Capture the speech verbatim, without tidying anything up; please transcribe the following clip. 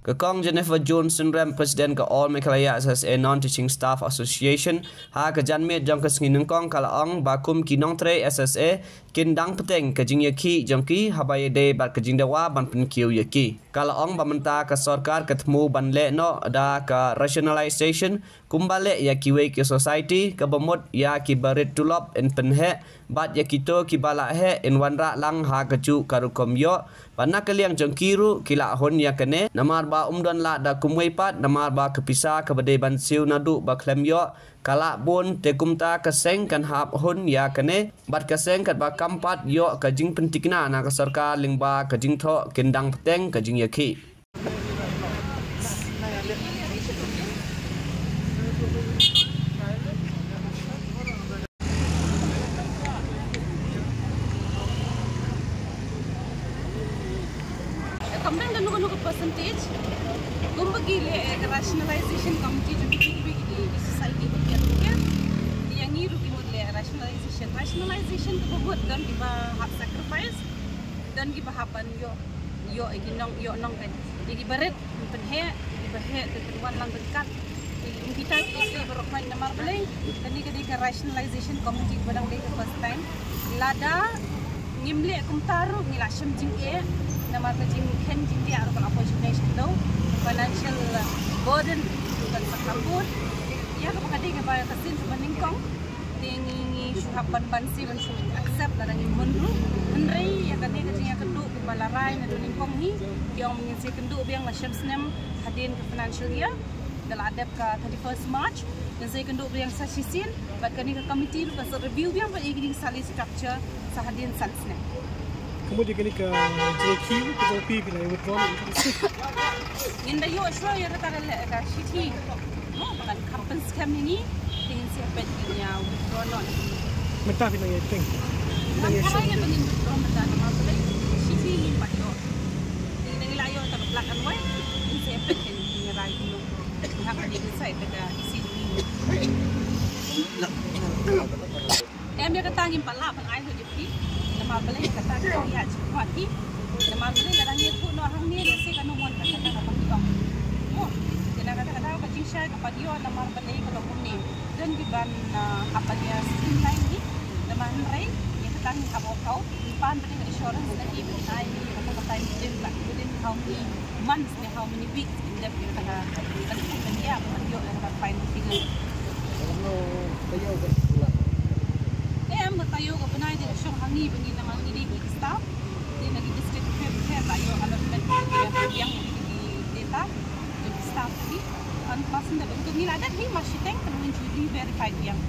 Ka Kong Jennifer Jones Synrem, President ka All Meghalaya S S A Non-Teaching Staff Association, ha ka janmiet jong ka sngi nyngkong ka la ong ba kum ki nongtrei S S A kin dang bteng ka jingïakhih jong ki haba ïadei bad ka jingdawa ban pynkiew ïa ki. Ka la ong ba mynta ka sorkar ka thmu ban leh noh da ka rationalization kumba leh ïa kiwei ki society, kaba mut ïa kiba rit tulop yn pynheh bad ïa kito kiba la heh yn wanrah lang ha kajuh ka rukom ïoh. Bad na ka liang jong ki ruh ki la hun ïa kane namar ba ym don lad da kumwei pat namar ba ka pisa kaba dei ban siew naduh ba khlem ïoh ka la bun, te kumta ka seng kan hap hun ïa kane bad ka seng katba kam pat ïoh ka jingpyntikna na ka sorkar lyngba ka jingthoh kin dang bteng ka jingïakhih. Kam dang da kano kano ka percentage, kumba ki leh, eh, ka rationalization committee jong ki, ki, ki, ki society ba ki advocate. Ïa ngi ruh ki mut leh rationalization. Rationalization kaba mut don kiba hap sacrifice, don kiba hap ban ïoh, ïoh ïa ki nong, ïoh nong ka, ïa kiba rit pynheh, ïa kiba heh te pynwan lang ryngkat. Ïa kita ki, ki baroh khoit namar balei kane ka dei ka rationalization committee ba dang dei ka first time. Lada ngim leh kumta ruh ngi la shem jingeh namar ka jingkhein jingeh ruh ka la poi sha kynthei, financial burden ruh kan sa kham bun. Ïa kaba ka dei kaba ka sien kaba nyngkong. Te ngi, ngi shu hap ban banse ban shu accept lada ngim hun ruh. Hynrei ïa kane ka jingïakynduh kaba la rai naduh nyngkong hi, ki ong ngin sa ïakynduh biang la shem snem hadien ka financial year. Da la dep ka thirty-first March, ngin sa ïakynduh biang sa shisien bad kane ka committee ruh ka sa review biang bad ïa kine ki salary structure sa hadien san snem. Ka mut ïa kane ka J Q ka jong phi, phi la withdraw na interest? Ngin da ïoh shuwa ïa kata ka leh ka shithi. Mo, ba kan kham pynskhem ïa ngi, te ngin sa peit ngin ïa withdraw noh. Mynta phi nang ïa teng? Nang ïa tharai ïa ba ngin withdraw mynta namar balei shithi ngim pat ïoh. Te ngin ngi la ïoh ta ka black and white, ngin sa peit ngin ïa rai kumno. Ngin hap ban ïa decide da ka E C jong ngi. Em, ïa kata ngim pat lah ban ai lut ïa phi. Namar balei ïa kata ka ïa jingkwah phi. Namar balei lada ngi ïathuh noh hangne lehse kano mon ka kata kaba ngi ong. Mo, ïa na kata kata ka jingshai ka pat ïoh namar balei ka long kumne. Don kiban, ah, hap ban ïa streamline hi. Namar hynrei ïa kata ngi hap work out. Ngi pan bad ïa ka assurance na ki ban ai ngi kata ka time within, like, within how many months ne how many weeks. Dep ïa kata ka, ban, ban ïa, ban ïoh ïa kata ka final figure. Em, ka taïew ka bnai dei ka shong ha ngi ba ngi namar ngi dei ki staff. Dei na ki district bapher bapher ba ïoh allotment ki ïa ki data jong ki staff ki. An pass da ba ngi la dep hi ma shiteng kan ngin ju re-verify biang.